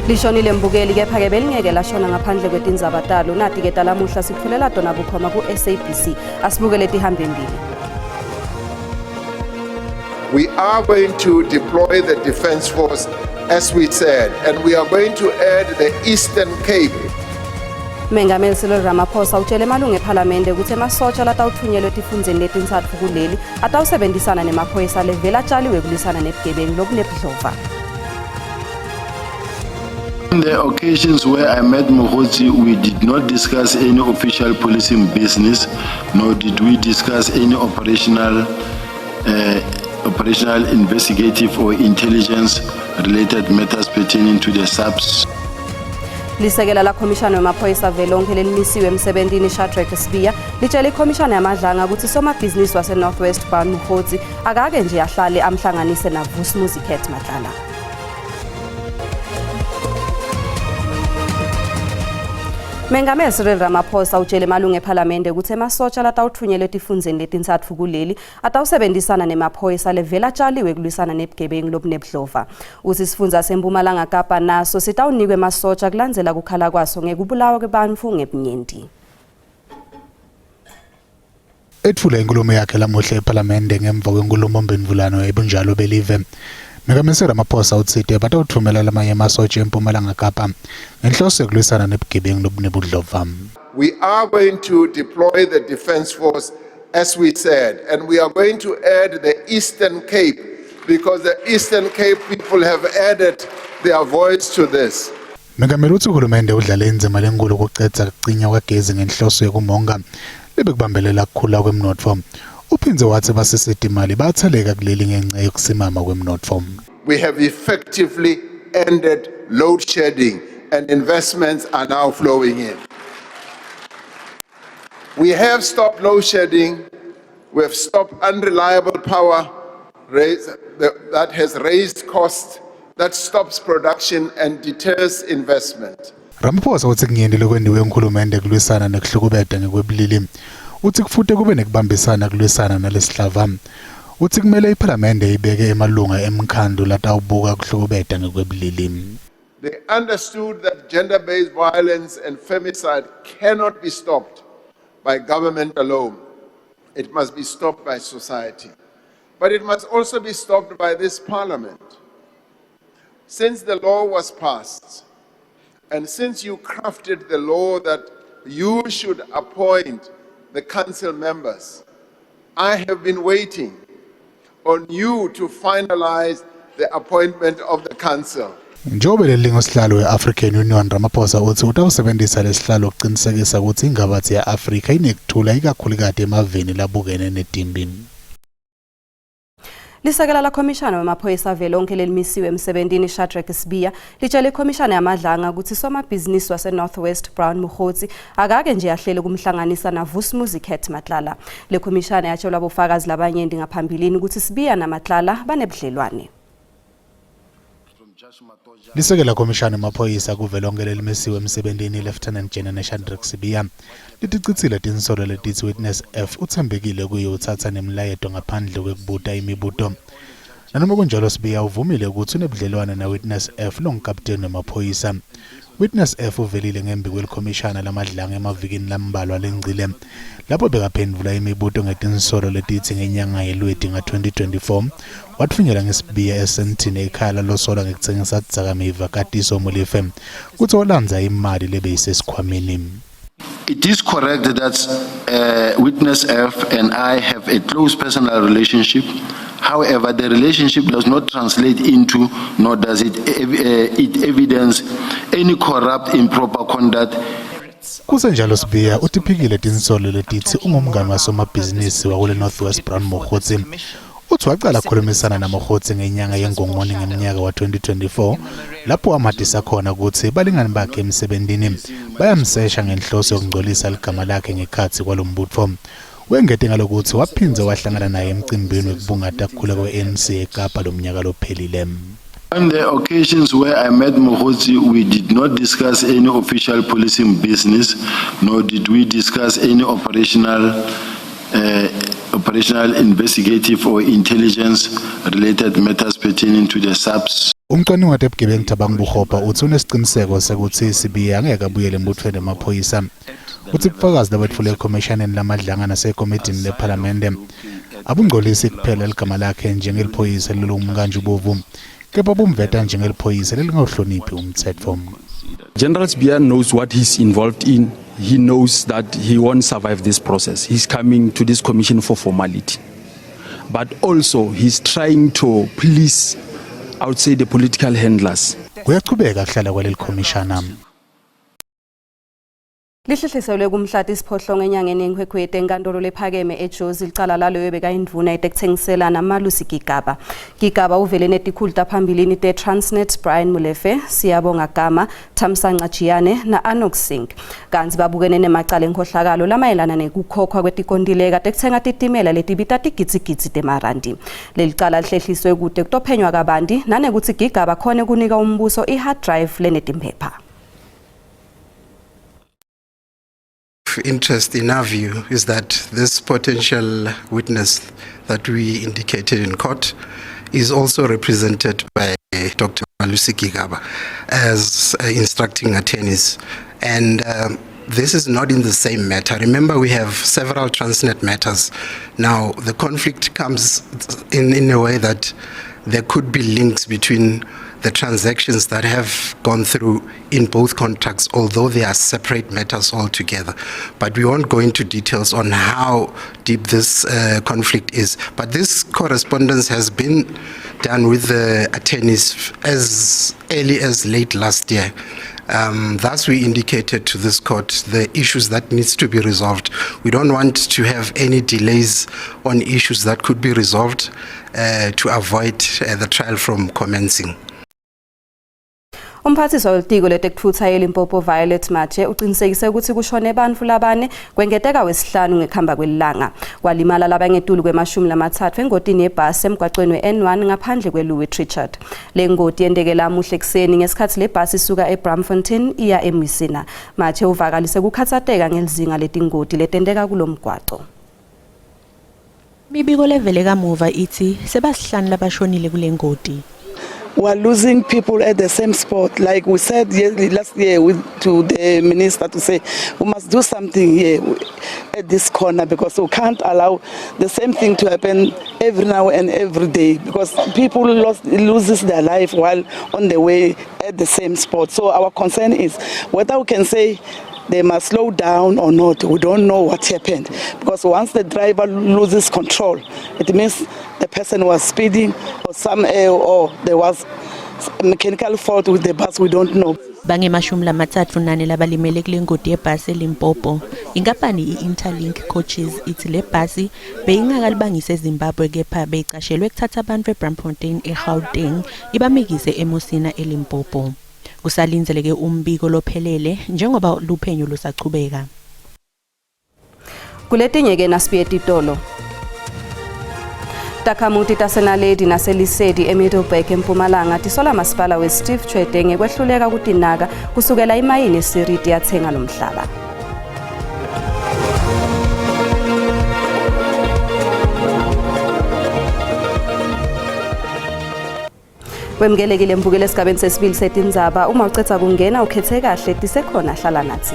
Lishonile mbukeli kepha-ke belingeke lashona ngaphandle kwetindzaba talo. Nati-ke talamuhla sikutfolela tona bukhoma ku-SABC. Asibukele tihambe mbili. We are going to deploy the Defense Force as we said, and we are going to add the Eastern Cape. Mengameli Cyril Ramaphosa utshele emalungu ephalamende ukuthi emasotja latawutfunyelwa etifundzeni letintsatfu kuleli atawusebenzisana nemaphoyisa levele atshaliwe kulwisana nebugebengu lobunebudlova. On the occasions where I met Mogotsi, we did not discuss any official policing business, nor did we discuss any operational, operational investigative or intelligence related matters pertaining to the SAPS. Lisekela lakhomishana wemaphoyisa velonke lelimisiwe emsebentini Shadrack Sibiya litshele ikhomishana yaMadlanga ukuthi somabhizinisi wase-North West Brown Mogotsi akake nje ahlale amhlanganise naVusimuzi Cat Matlala. Mengameli Cyril Ramaphosa utshele emalungu ephalamende ukuthi emasotja latawutfunyelwa etifundzeni letintsatfu kuleli atawusebenzisana nemaphoyisa levele atshaliwe kulwisana nebugebengu lobunebudlova. Uthi isifundza seMpumalanga Kapa naso sitawunikwa emasotja kulandzela kukhala kwaso ngekubulawa kwebantfu ngebunyenti. Etfula inkhulumo yakhe lamuhla ephalamende ngemva kwenkhulumomphendvulwano yebunjalo belive, Mengameli Ramaphosa utsite batawutfumela lamanye emasotja eMpumalanga Kapa ngenhloso yekulwisana nebugebengu lobunebudlova. We are going to deploy the Defense Force as we said, and we are going to add the Eastern Cape because the Eastern Cape people have added their voice to this. Mengameli utsi hulumende udlale indzima lenkhulu kucedza kucinywa kwagezi ngenhloso yekumonga lebekubambelela kukhula kwemnotfo. Uphindze watsi basisitimali batseleka kuleli ngenca yekusimama kwemnotfo. We have effectively ended load shedding and investments are now flowing in. We have stopped load shedding. We have stopped unreliable power raise, that has raised costs, that stops production and deters investment. Ramaphosa utsi kunyenti lokwentiwe nguhulumende kulwisana nekuhlukubeta ngekwebulili. Utsi kufute kube nekubambisana kulwisana nalesihlava. Utsi kumele iphalamende ibeke emalunga emkhandlu latawubuka kuhlukubeta ngekwebulili. They understood that gender-based violence and femicide cannot be stopped by government alone. It must be stopped by society. But it must also be stopped by this parliament. Since the law was passed, and since you crafted the law that you should appoint the council members, I have been waiting on you to finalize the appointment of the council. Njengoba leli lingosihlalo we-African Union, Ramaphosa utsi utawusebentisa lesihlalo ukucinisekisa kutsi ingabatsi ya-Afrika inekuthula ikakhulukati emaveni labukene netimbi. Lisekela lakhomishana wemaphoyisa velonke lelimisiwe emsebentini Shadrack Sibiya litshele ikhomishana yaMadlanga ukuthi somabhizinisi wase-North West Brown Mogotsi akake nje ahlele kumhlanganisa naVusimuzi Cat Matlala. Le khomishana yatshelwa bofakazi labanyenti ngaphambilini ukuthi Sibiya naMatlala banebudlelwane. Lisekela khomishana emaphoyisa kuvelonke lelimisiwe emsebentini Lieutenant General Shadrack Sibiya liticitsile tinsolo letitsi Witness F utsembekile kuye utsatsa nemlayeto ngaphandle kwekubuta imibuto. Nanoma kunjalo Sibiya uvumile kutsi unebudlelwane na Witness F longukaputeni wemaphoyisa. Witness F uvelile ngembi kwelikhomishana laMadlanga emavikini lambalwa lengcile lapho bekaphendvula imibuto ngetinsolo letitsi ngenyanga yeLweti nga-2024 watfunyelwa ngeSibiya eSandton ekhaya lalosolwa ngekutsengisa tidzakamiva Katiso Molefe kutsi walandza imali lebeyisesikhwameni. It is correct that Witness F and I have a close personal relationship. However, the relationship does not translate into, nor does it evidence any corrupt, improper conduct. Kusenjalo Sibiya utiphikile tinsolo letitsi ungumngani wasomabhizinisi wakule North West Brown Mogotsi. Uthi wacala kukhulumisana naMogotsi ngenyanga yeNgongoni ngeminyaka wa-2024 lapho wamatisa khona kutsi balingani bakhe emsebentini bayamsesha ngenhloso yokungcolisa ligama lakhe ngekhatsi kwalombutfo. Wengete ngalokuthi waphindze wahlangana naye emcimbini wekubungata kukhula kwe-ANC eKapa lomnyaka lophelile. On the occasions where I met Mogotsi, we did not discuss any official policing business, nor did we discuss any operational investigative or intelligence related matters pertaining to the SAPS. Umcwaningi wetebugebengu Thabang Bukgopa utsi unesiciniseko sekutsi Sibiya angeke abuyele embuthweni wemaphoyisa. Utsi bufakazi labetfule ekhomishaneni laMadlanga nasekomidini lephalamende abungcolisi kuphela ligama lakhe njengeliphoyisa lelingumkantjubovu kepha bumveta njengeliphoyisa lelingawuhloniphi umtsetfo. General Sibiya knows what he's involved in. He knows that he won't survive this process. He's coming to this commission for formality. But also he's trying to please, I would say, the political handlers. Kuyachubeka kuhlala kwaleli khomishana. Lihlehliselwe kumhla tisiphohlongo enyangeni yeNkhwekhweti enkantolo lephakeme eJozi licala laloyo bekayindvuna yetekutsengiselana Malusi Gigaba. Gigaba uvele netikhulu taphambilini te-Transnet Brian Molefe, Siyabonga Gama, Thamsanqa Jiyane na-Anok Singh. Kantsi babukene nemacala enkhohlakalo lamayelana nekukhokhwa kwetikontileka tekutsenga titimela letibita tigidzigidzi temarandi. Lelicala lihlehliswe kute kutophenywa kabanti nanekutsi Gigaba khone kunika umbuso i-hard drive lenetimphepha. Interest in our view is that this potential witness that we indicated in court is also represented by Dr. Malusi Gigaba as instructing attorneys. And this is not in the same matter. Remember, we have several Transnet matters. Now, the conflict comes in a way that there could be links between the transactions that have gone through in both contracts, although they are separate matters altogether. But we won't go into details on how deep this conflict is. But this correspondence has been done with the attorneys as early as late last year. Thus, we indicated to this court the issues that needs to be resolved. We don't want to have any delays on issues that could be resolved to avoid the trial from commencing. Umphathiswa welitiko letekutfutsa eLimpopo Violet Mathe uqinisekise ukuthi kushone bantfu labane kwengeteka wesihlanu ngekuhamba kwelilanga. Kwalimala labangetulu kwema-30 engotini yebhasi emgwacweni we-N1 ngaphandle kweLouis Trichardt. Le ngoti yenteke lamuhla ekuseni ngesikhathi le bhasi isuka eBraamfontein iya eMusina. Mathe uvakalise kukhatsateka ngelizinga letingoti letenteka kulomgwaco. Mibiko levele kamuva ithi sebasihlanu labashonile kule ngoti. We are losing people at the same spot. Like we said last year to the minister to say, we must do something here at this corner because we can't allow the same thing to happen every now and every day because people loses their life while on the way at the same spot. So our concern is whether we can say they must slow down or not, we don't know what happened. Because once the driver loses control, it means the person was speeding or or there was mechanical fault with the bus, we don't know. Bangemashumi 34 labalimele kule ngoti yebhasi eLimpopo. Inkampani i-Interlink Coaches ithi le bhasi beyingakalibangisi eZimbabwe kepha beyicashelwe kuthatha abantu eBraamfontein eGauteng ibamikise eMusina eLimpopo. Kusalindzeleke umbiko lophelele njengoba luphenyo lusachubeka. Kuletinye ke nasibuye titolo. Takhamuti taseNaledi naseLisedi eMiddelburg eMpumalanga tisola masipala weSteve Tshwete ngekwehluleka kutinaka kusukela imayini eSeriti yathenga lo mhlaba. Wemukelekile mbukele esigabeni sesibili setindzaba. Uma ucetha kungena ukhethe kahle tisekhona hlala nathi.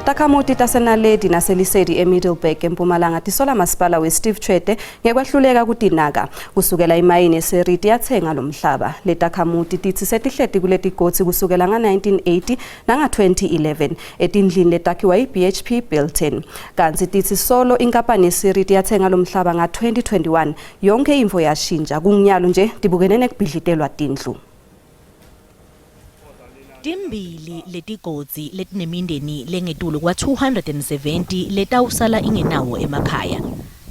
Takhamuti taseNaledi naseLisedi eMiddelburg eMpumalanga tisola masipala weSteve Tshwete ngekwehluleka kutinaka kusukela imayini eSeriti yathenga lo mhlaba. Letakhamuti titsi setihleti kuletigodzi kusukela nga-1980 nanga-2011 etindlini letakhiwa yi-BHP Billiton. Kantsi titsi solo inkampani yeSeriti yathenga lo mhlaba nga-2021 yonke intfo yashintsha kungunyalo nje tibukene nekubhidlitelwa tindlu. Timbili letigodzi letinemindeni lengetulu kwa-270 letawusala ingenawo emakhaya.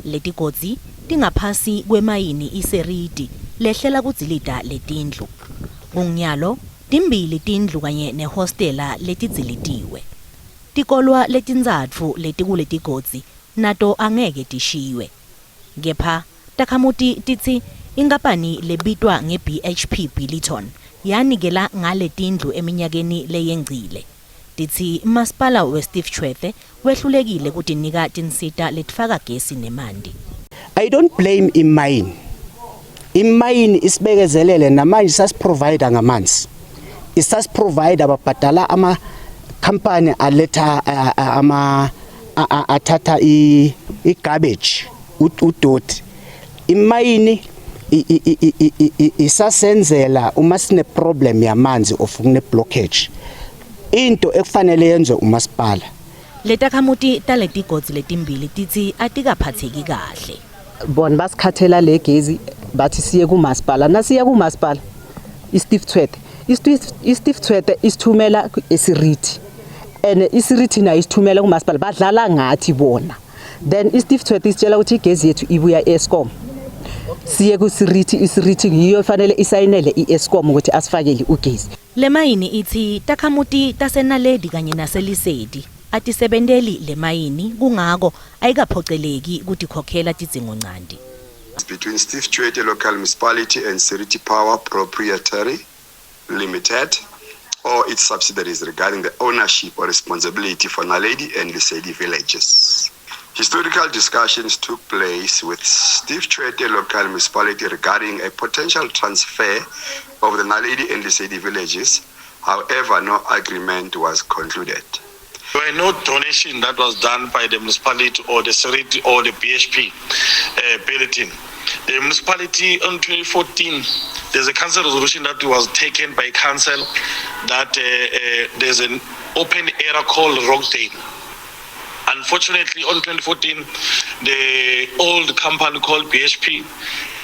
Letigodzi tingaphasi kwemayini iSeriti lehlela kudzilita letindlu. Kungunyalo timbili tindlu kanye nehostela letidzilitiwe. Tikolwa letintsatfu letikuletigodzi nato angeke tishiywe. Kepha takhamuti titsi inkampani lebitwa nge-BHP Billiton yanikela ngaletindlu eminyakeni leyengcile. Titsi masipala weSteve Tshwete wehlulekile kutinika tinsita letifaka gesi nemanti. I don't blame imayini. Imayini isibekezelele namanje isasiprovide ngamanzi. Isasiprovide babhadala ama company aletha ama athatha i garbage udoti. Imayini isasenzela uma sine problem yamanzi of kune blockage. Into ekufanele yenze umasipala. Letakhamuti taletigodzi letimbili titsi atikaphatseki kahle. Bona basikhathela le gezi bathi siye kumasipala. Nasiya kumasipala iSteve Tshwete, iSteve Tshwete isithumela eSeriti and iSeriti nayo isithumela kumasipala, badlala ngathi bona. Then iSteve Tshwete isitshela ukuthi igezi yethu ibuya e-Eskom, siye kuSeriti, iSeriti ngiyo fanele isayinele i-Eskom ukuthi asifakele ugezi. Le mayini itsi takhamuti taseNaledi kanye naseLesedi atisebenteli le mayini kungako ayikaphoceleki kutikhokhela tidzingoncanti. Between Steve Tshwete Local Municipality and Seriti Power Proprietary Limited or its subsidiaries regarding the ownership or responsibility for Naledi and Lesedi villages. Historical discussions took place with Steve Tshwete Local Municipality regarding a potential transfer of the Naledi and Lesedi villages. However, no agreement was concluded. There were no donation that was done by the municipality or the Seriti or the BHP Billiton. The municipality in 2014, there's a council resolution that was taken by council that there's an open area called Rockdale. Unfortunately, on 2014, the old company called BHP,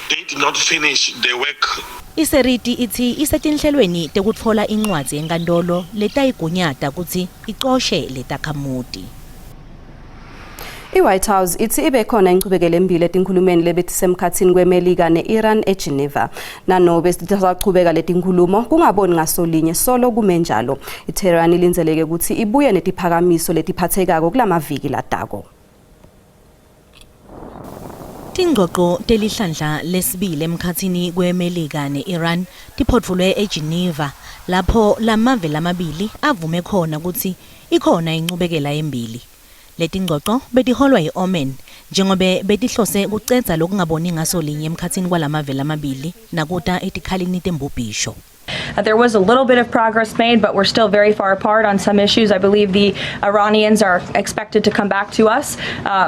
they did not finish the work. ISeriti itsi isetinhlelweni tekutfola incwadzi enkantolo letayigunyata kutsi icoshe letakhamuti. I-White House itsi ibe khona inchubekelo embili etinkhulumeni lebetisemkhatsini kweMelika ne-Iran eGeneva. Nanobe sisachubeka letinkhulumo kungaboni ngasolinye solo kume njalo. ITehran ilindzeleke kutsi ibuye netiphakamiso letiphathekako kulamaviki latako. Tingcoco telihlandla lesibili emkhatsini kweMelika ne-Iran tiphotfulwe eGeneva lapho lamave lamabili avume khona kutsi ikhona incubekela embili. Letingcoco betiholwa yi-Oman njengobe betihlose kucedza lokungaboni ngaso linye emkhatsini kwalamave lamabili nakuta etikhalini tembubhisho. There was a little bit of progress made, but we're still very far apart on some issues. I believe the Iranians are expected to come back to us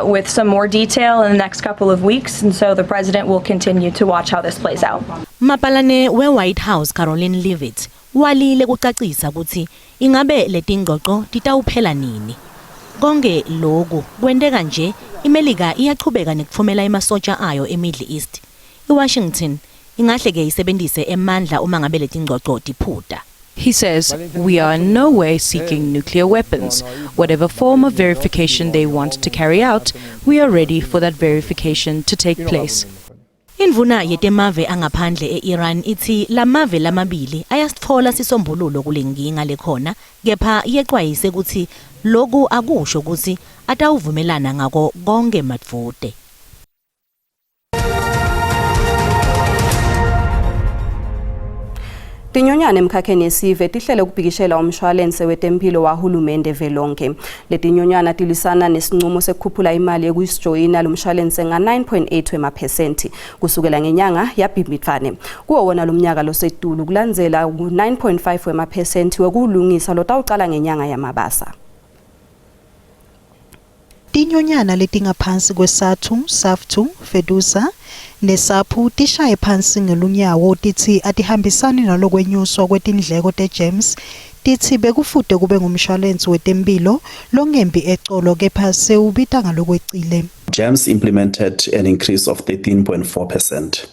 with some more detail in the next couple of weeks, and so the president will continue to watch how this plays out. Mapalane we-White House Karoline Leavitt walile kucacisa kutsi ingabe letingcoco titawuphela nini. Konke loku kwenteka nje iMelika iyachubeka nekutfumela emasotsha ayo eMiddle East. IWashington ingahle ke isebentise emandla uma ngabe letingcoco tiphuta. He says, "We are in no way seeking nuclear weapons. Whatever form of verification they want to carry out, we are ready for that verification to take place." Indvuna yetemave angaphandle e-Iran itsi lamave lamabili ayasitfola sisombululo kulenkinga lekhona kepha yecwayise kutsi loku akusho kutsi atawuvumelana ngako konke madvute. Tinyonyana emkhakheni yesive tihlele ukubhikishela umshwalense wetempilo wahulumende velonke. Letinyonyana tilwisana nesinqumo sekukhuphula imali yekusijoyina lo mshwalense nga-9.8 wemaphesenti kusukela ngenyanga yaBhimbidvwane. Kuwo wona lo mnyaka losetulu kulandzela ku-9.5 wemaphesenti wekuwulungisa lotawucala ngenyanga yaMabasa. Tinyonyana letingaphansi kweSADTU, SAFTU, FEDUSA neSAPU tishaye phansi ngelunyawo titsi atihambisani nalokwenyuswa kwetindleko te-GEMS, titsi bekufute kube ngumshwalensi wetemphilo longembi ecolo kepha sewubita ngalokwecile. GEMS implemented an increase of 13.4%.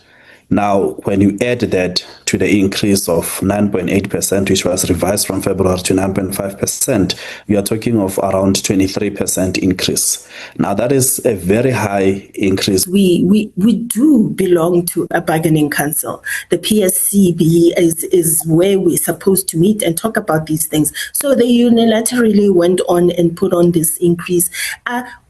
Now, when you add that to the increase of 9.8%, which was revised from February to 9.5%, you are talking of around 23% increase. Now, that is a very high increase. We do belong to a bargaining council. The PSCB is where we're supposed to meet and talk about these things. So they unilaterally went on and put on this increase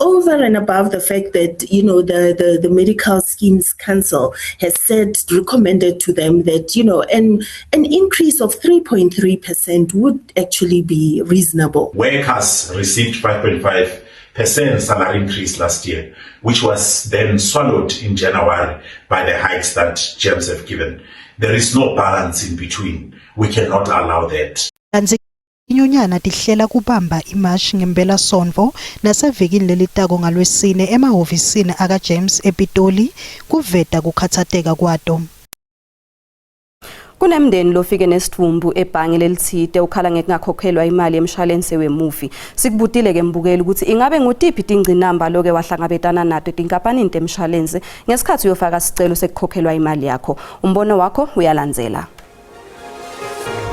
over and above the fact that the Medical Schemes Council has said, recommended to them that an increase of 3.3% would actually be reasonable. Workers received 5.5 percent salary increase last year, which was then swallowed in January by the hikes that GEMS have given. There is no balance in between. We cannot allow that. Kantsi inyonyana tihlela kubamba imashi ngemphelasontfo nasevikini lelitako ngaLwesine emahhovisini akaGems ePitoli kuveta kukhatsateka kwato. Kunemndeni lofike nesidvumbu ebhange lelitsite ukhala ngekungakhokhelwa imali yemshwalense wemufi. Sikubutile ke mbukeli ukuthi ingabe ngutiphi tingcinamba loke wahlangabetana nato etinkampanini temshwalense ngesikhathi uyofaka sicelo sekukhokhelwa imali yakho. Umbono wakho uyalandzela.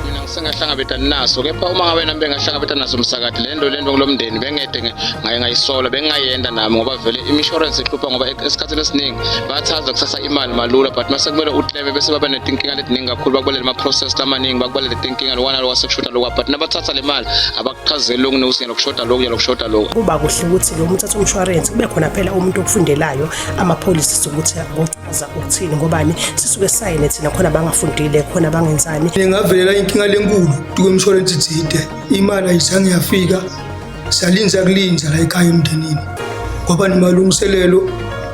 Mina ngisengahlangabetani naso kepha uma ngabe nami bengahlangabetana naso msakade le nto le nto ngilomndeni bengede ngaye ngayisola bengingayenda nami ngoba vele i-insurance ihlupha ngoba esikhathini esiningi bayathanda kusasa imali malula but mase kumele ukleme bese baba netinkinga letiningi kakhulu bakubalele ama-process lamaningi bakubalele tinkinga lokwana lokwa sekushoda lokwa but nabathatha le mali abakuchazeli lokhu nokuthi ngilokushoda lokhu ngilokushoda lokhu. Kuba kuhle ukuthi-ke uma uthatha umshwarensi kube khona phela umuntu okufundelayo ama-policies ukuthi aza ukuthini ngobani sisuke sayine thina khona bangafundile khona bangenzani. Ngavelela inkinga lenkulu kwemshwalensi thide imali ayizange yafika salinza kulinza la ekhaya emndenini kwaba nemalungiselelo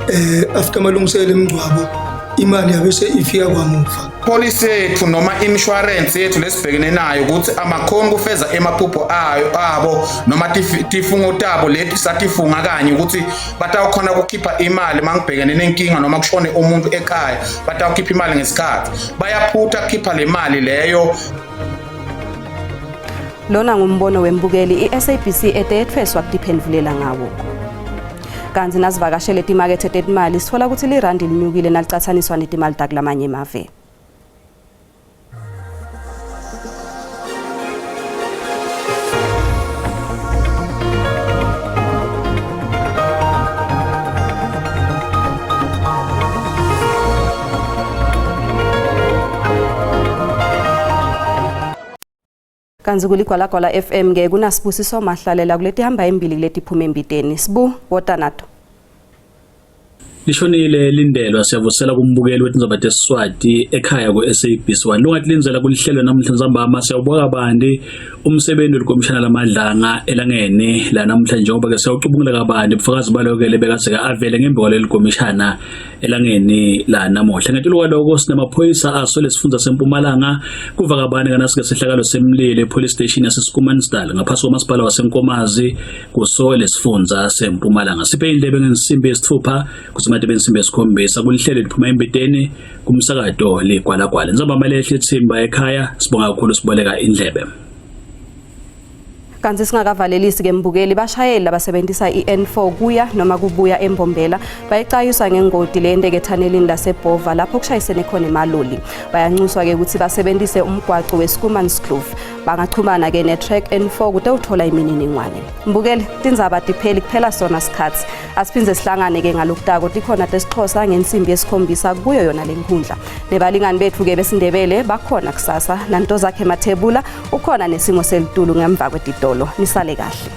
eh after amalungiselelo emngcwabo imali yabe ifika kwamuva. Policy yethu noma insurance yethu lesibhekene nayo ukuthi amakhoni kufeza emaphupho ayo abo noma tifungo tabo leti satifunga kanye ukuthi batawukhona ukukhipha imali mangibhekene nenkinga noma kushone umuntu ekhaya batawukhipha imali ngesikhathi bayaphutha kukhipha le mali leyo. Lona ngumbono wembukeli i-SABC ete yetfweswa kutiphendvulela ngawo. Kanti nasivakashele timakethe tetimali sithola ukuthi lirandi linyukile nalicatsaniswa netimali takulamanye emave. Kanti kuligwalagwala FM ke kunasibusiso mahlalela kuleti hamba embili kuleti phuma embiteni. Sibu wota nato. Lishonile lindelwa siyavusela kumbukeli wetindzaba tesiswati ekhaya ku-SABC 1 lungatilindzela kulihlelo namuhla ntsambama siyawubuka kabanti umsebenzi welikomishana lamadlanga elangeni la namuhla njengoba ke siyawucubungula kabanti ubufakazi baloke lebekadzeka avele ngembi kwaleli komishana elangeni la namuhla. Ngetulu kwaloko sinamaphoyisa aso lesifundza sempumalanga kuva kabani kanasike sehlakalo semlilo epolice station yaseSchoemansdal ngaphasi kwamasipala waseNkomazi kuso lesifundza sempumalanga. Siphe indlebe ngensimbi yesithupha kusimade bensimbi yesikhombisa kulihlelo liphuma embiteni kumsakato ligwalagwala. Nzambama lehle thimba ekhaya sibonga kakhulu siboleka indlebe. Kanti singakavalelisi ke mbukeli bashayeli labasebenzisa i-N4 kuya noma kubuya eMbombela bayicayiswa ngengodi leyenteke ethanelini laseBhova lapho kushayisene khona emaloli. Bayanxuswa ke ukuthi basebenzise umgwaco weSchoemanskloof. Bangachumana ke ne-Track N4 kute uthola imininingwane. Mbukeli tindzaba tipheli kuphela sona sikhathi. Asiphindze sihlangane ke ngalokutako tikhona tesixhosa ngensimbi yesikhombisa kuyo yona lenkundla. Nebalingani bethu ke besindebele bakhona kusasa nanto zakhe Mathebula ukhona nesimo selitulu ngemva kwetitolo. Nisale kahle.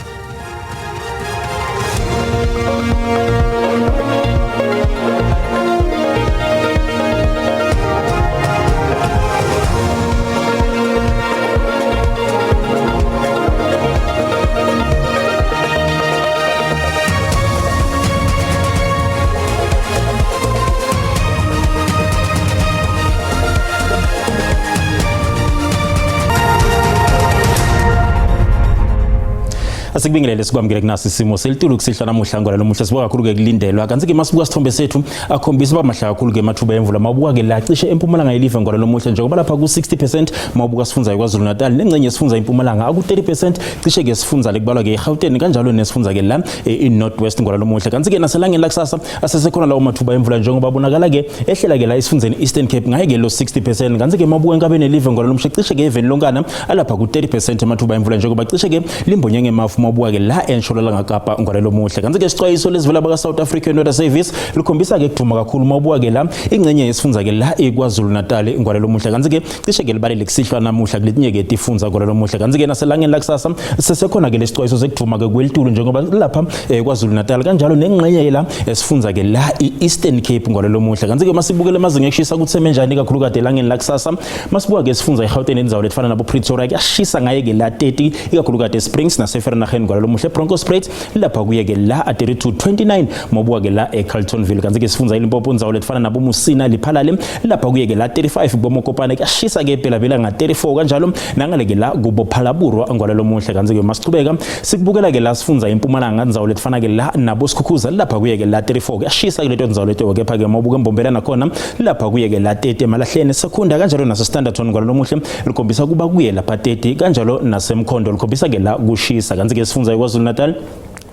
Asikubingelele sikwamukele kunasi isimo selitulu kusihlwa namuhla ngola lomuhla sibuka kakhulu ke kulindelwa kanti ke masibuka sithombe sethu akhombisa uba mahle kakhulu ke amathuba emvula mawubuka ke la cishe empumalanga yelive ngola lomuhla njengoba lapha ku 60% mawubuka sifundza iKwaZulu Natal nengcenye esifundza impumalanga aku 30% cishe ke sifundza lekubalwa ke eGauteng kanjalo nesifundza ke la e, i-North West ngola lomuhla kanti ke naselangeni lakusasa asesekhona lawo mathuba emvula njengoba bonakala ke ehlela ke la esifundeni Eastern Cape ngaye ke lo 60% kanti ke mabuka enkabeni elive ngola lomuhla cishe ke eveni lonkana alapha ku 30% amathuba emvula njengoba cishe ke limbonye ngemafu mabuka ke la entshonalanga Kapa ngola lomuhla kanti ke isixwayiso lesivela baka South African Weather Service likhombisa ke kuduma kakhulu mabuka ke la ingcenye yesifundza ke la eKwaZulu Natal ngola lomuhla kanti ke cishe ke libalele kusihlwa namuhla kuletinye ke tifundza ngola lomuhla kanti ke naselangeni lakusasa sesekhona ke lesixwayiso sekuduma ke kwelitulu njengoba lapha eh, KwaZulu Natal kanjalo nengxenye la esifundza ke la i-Eastern Cape ngola lomuhla kanti ke masibukele amazinga ekushisa kutheme njani kakhulu kade elangeni lakusasa masibuka ke sifundza iGauteng indzawo lefana nabo Pretoria kuyashisa ngaye ke la 30 ikakhulu kade Springs naseVereeniging. ku-10 ngwala lomuhle. Bronkhorstspruit lapha kuye ke la a-32, 29 mawubuka ke la eCarltonville. Kanti ke sifundza iLimpopo, indzawo letifana nabo Musina, Lephalale, lapha kuye ke la 35, kuboMokopane kuyashisa ke phela vela nga 34, kanjalo nangale ke la kubo Phalaborwa ngwala lomuhle. Kanti ke masichubeka sikubukela ke la sifundza iMpumalanga, indzawo letifana ke la nabo Sikhukhuza, lapha kuye ke la 34, kuyashisa ke leto ndzawo leto. Kepha ke mawubuka eMbombela nakhona lapha kuye ke la 30, Emalahleni, Secunda, kanjalo nase Standerton ngwala lomuhle likhombisa kuba kuye lapha 30, kanjalo naseMkhondo likhombisa ke la kushisa. Kanti ke sifundza iKwaZulu Natal,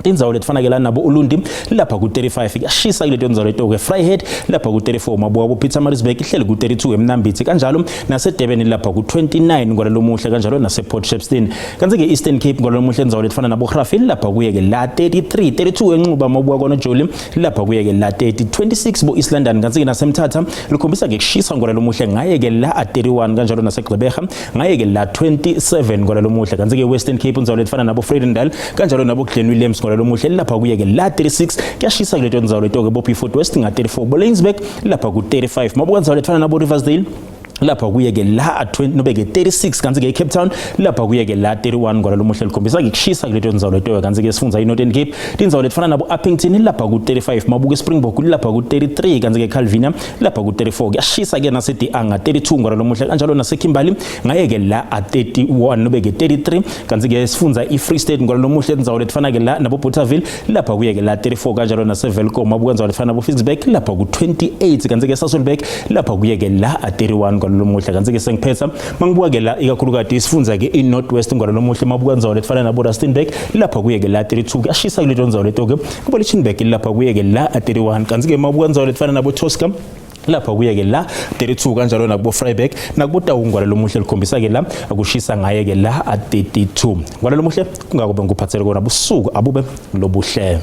tindzawo letifana ke la nabo Ulundi lapha ku-35, kuyashisa kuleto ndzawo leto ke. Vryheid lapha ku-34, mabuka ku-Pietermaritzburg ihleli ku-32, eMnambithi kanjalo naseDurban lapha ku-29 ngwala lomuhle, kanjalo nase-Port Shepstone. Kanti ke Eastern Cape ngwala lomuhle, indzawo letifana nabo Graaff lapha kuye ke la 33, 32 eNxuba, mabuka kwaNojoli lapha kuye ke la 30, 26 bo East London. Kanti ke naseMthatha likhombisa ke kushisa ngwala lomuhle ngaye ke la 31, kanjalo naseGqeberha ngaye ke la 27 ngwala lomuhle. Kanti ke Western Cape, indzawo letifana nabo Vredendal kanjalo nabo Glen Williams ngwala lomuhle lapha kuye ke la 36, kuyashisa kuleto ndzawo leto ke. Bo Beaufort West nga 34, bo Laingsburg lapha ku 35, mabuka ndzawo letifana nabo Riversdale lapha kuye ke la 20 nobe ke 36. Kanti ke Cape Town lapha kuye ke la 31 ngwala lomuhle, likhombisa ke kushisa kuleto ndzawo leto. Kanti ke sifundza iNorthern Cape, tindzawo letifana nabo Upington lapha ku 35, mabuka Springbok lapha ku 33, kanti ke Calvinia lapha ku 34, kuyashisa ke nase De Aar 32 ngwala lomuhle, kanjalo nase Kimberley ngaye ke la 31 nobe ke 33. Kanti ke sifundza iFree State ngwala lomuhle, tindzawo letifana ke la nabo Bothaville lapha kuye ke la 34, kanjalo nase Welkom, mabuka ndzawo letifana nabo Ficksburg lapha ku 28, kanti ke Sasolburg lapha kuye ke la 31 ngwala lomuhle. Kanti ke sengiphetha, mangibuka ke la ikakhulukati isifundza ke iNorth West ngwala lomuhle, mabuka ndzawo letifana nabo Rustenburg lapha kuye ke la 32, kuyashisa kuleto ndzawo leto ke. Kubo Lichtenburg lapha kuye ke la 31, kanti ke mabuka ndzawo letifana nabo Tosca lapha kuye ke la 32, kanjalo nakubo Vryburg nakubo Taung ngwala lomuhle likhombisa ke la akushisa ngaye ke la 32 ngwala lomuhle. Kungako bengikuphathele kona. Busuku abube lobuhle.